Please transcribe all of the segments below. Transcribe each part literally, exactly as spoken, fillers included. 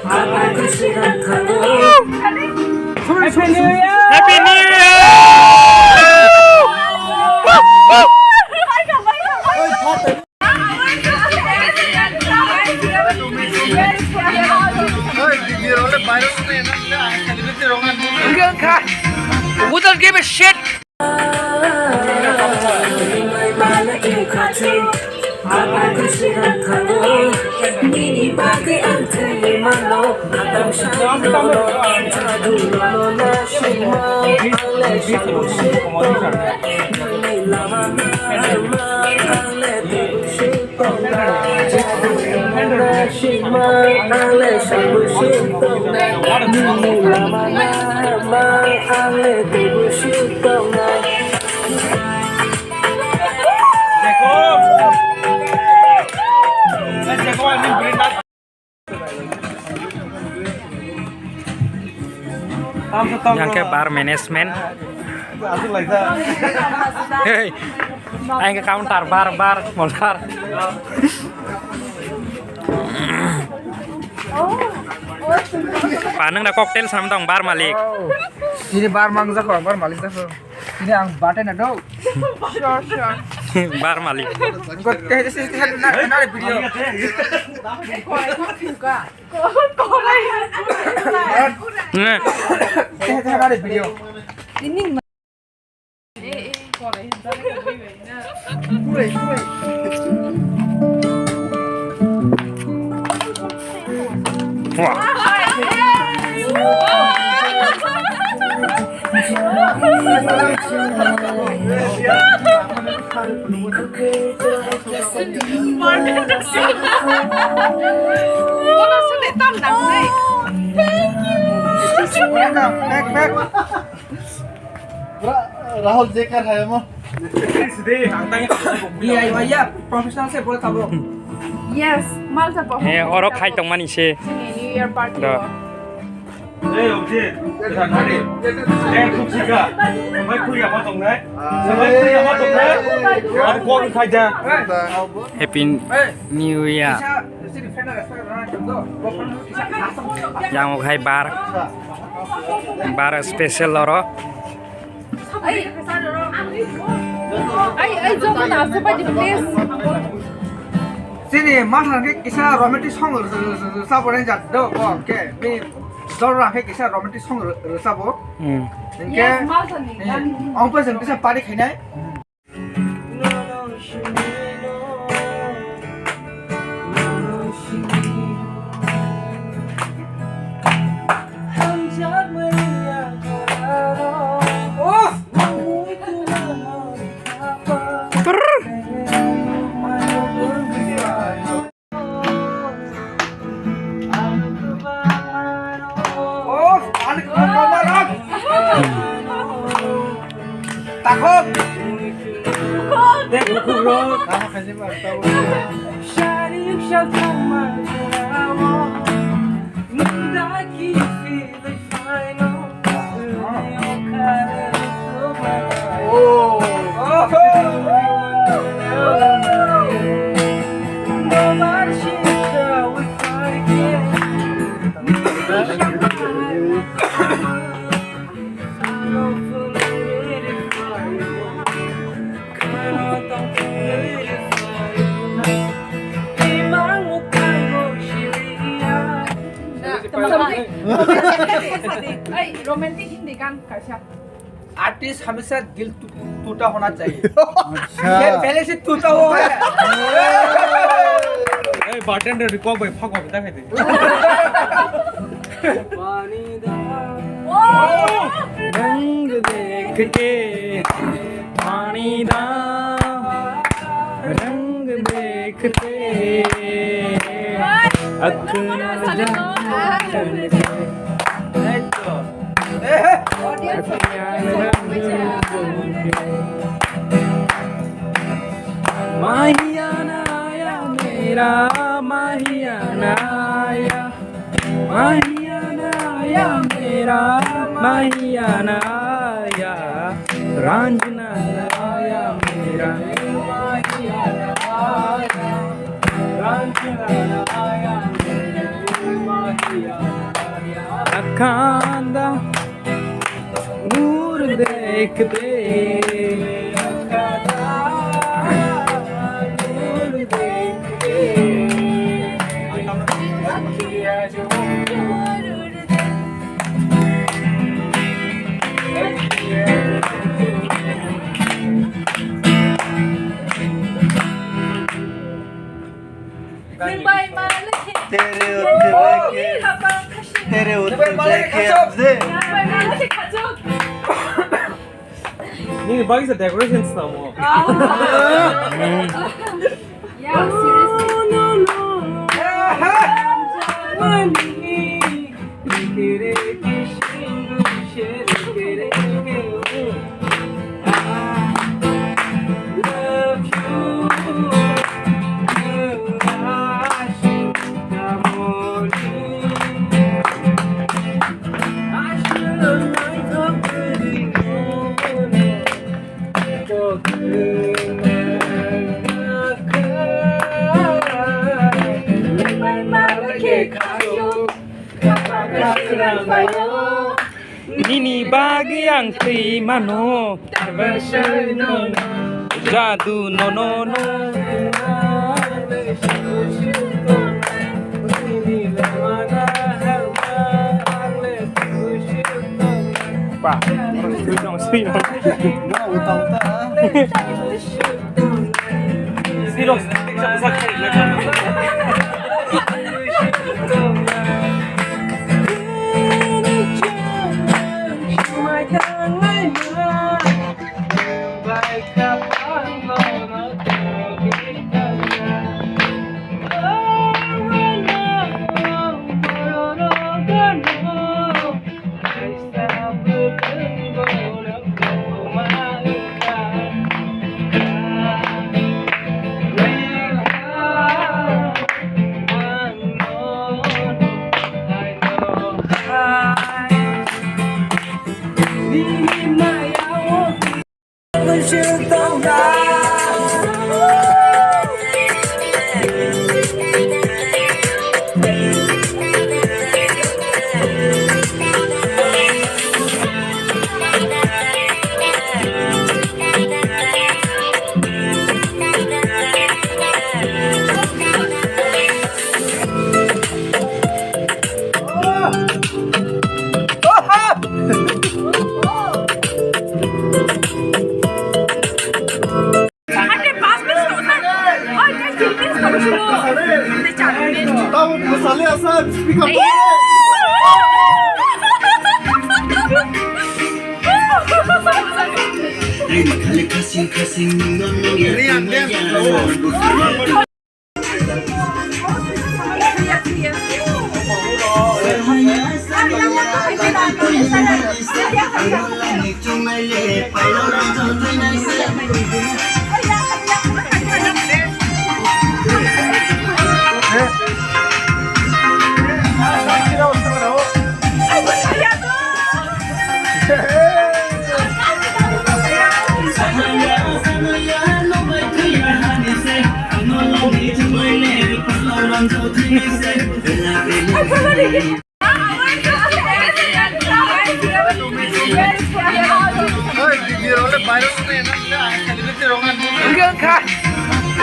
Happy New Year! Happy New Year! Who don't give a shit? Yang ke bar management. Hei, aing ke counter bar, bar, montar. Pa, nang na cocktail sam tong bar malik. Ini bar mangjak kok, bar malik jak kok. Ini ang bate na do. Sure, sure. Bar malik. Engko teh teh teh na na video. Teh teh na video. Ini Ra-, Rahul J K hai mo. Iya, iya, iya, professional se bole tabo. Yes, mal sa. He, oro khai tong mani se. New Year party. Da. Ei, Abhijit, esa khani. Ei, khub sika. Mai khuri ama tong nai. Mai khuri ama tong nai. Ar kok khai ja. Happy New Year. Yang hai bar. Bar special oro. Ai, ai, joto na asuba di please. Sini masang ke kisa romantic song sabo ren jat do, oke. Bini dor ra ke kisa romantic song sabo. Hmm. Yes, masang ni. Ongpa jeng kisa pari khainai. Takhuk. Takhuk rok. Romantic Hindi gan kaisa. Artist hamesha dil tu-, tuta hona chahiye. Acha. Ye pehle se tuta hua hai. Ei, bartender, kok bai phak bai ta khai de. Rang dekh ke pani da rang dekh ke akhna ja. Mahiya na aya mera, mahiya na aya, mahiya na aya mera, mahiya na aya, ranjna na aya mera, mahiya na aya, ranjna na aya mera, mahiya. Kanda nur dekh de, nur dekh de. तेरे होते हुए के, तेरे होते हुए के हमसे। Nini bagwi sa decorations tamo. Yeah, seriously. Nini bagwi ang twi mano. Jadu no no no. Pa, sui dong, sui dong. Sui dong.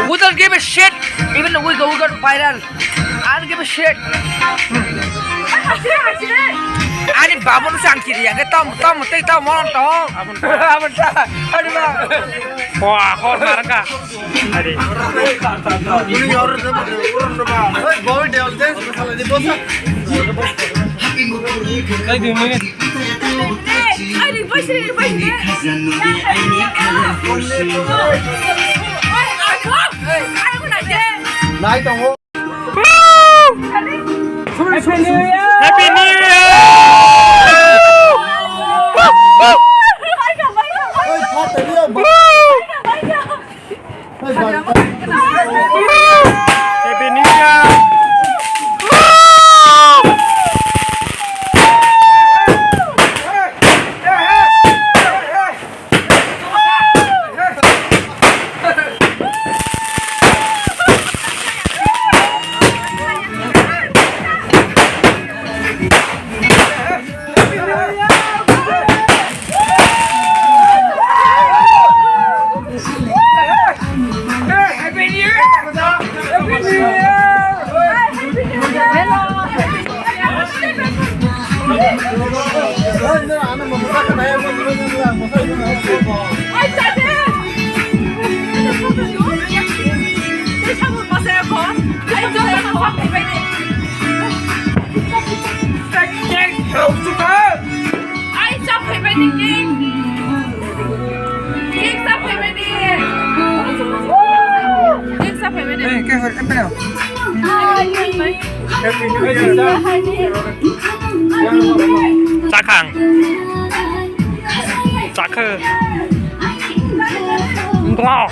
We don't give a shit. Even we go, we got viral. I don't give a shit. Ani babun sangkiri ya, tom tom tei tom mon tom. Abun ta, abun ta. Ani ba. Wah, hor marka. Ari. Hey, boy, del des, masala di bosa. Hey, di mene. Hey, hey, hey, hey, hey. Nai tongo. Happy New Year! Happy New Year! Hey, Happy New Year! Happy New Year! Ai, chap phaibai ni cake. Cake chap phaibai ni. Cake chap phaibai ni. Hey, cake, hey, hey. Happy New Year. Chakhang. Chakhe. Wow.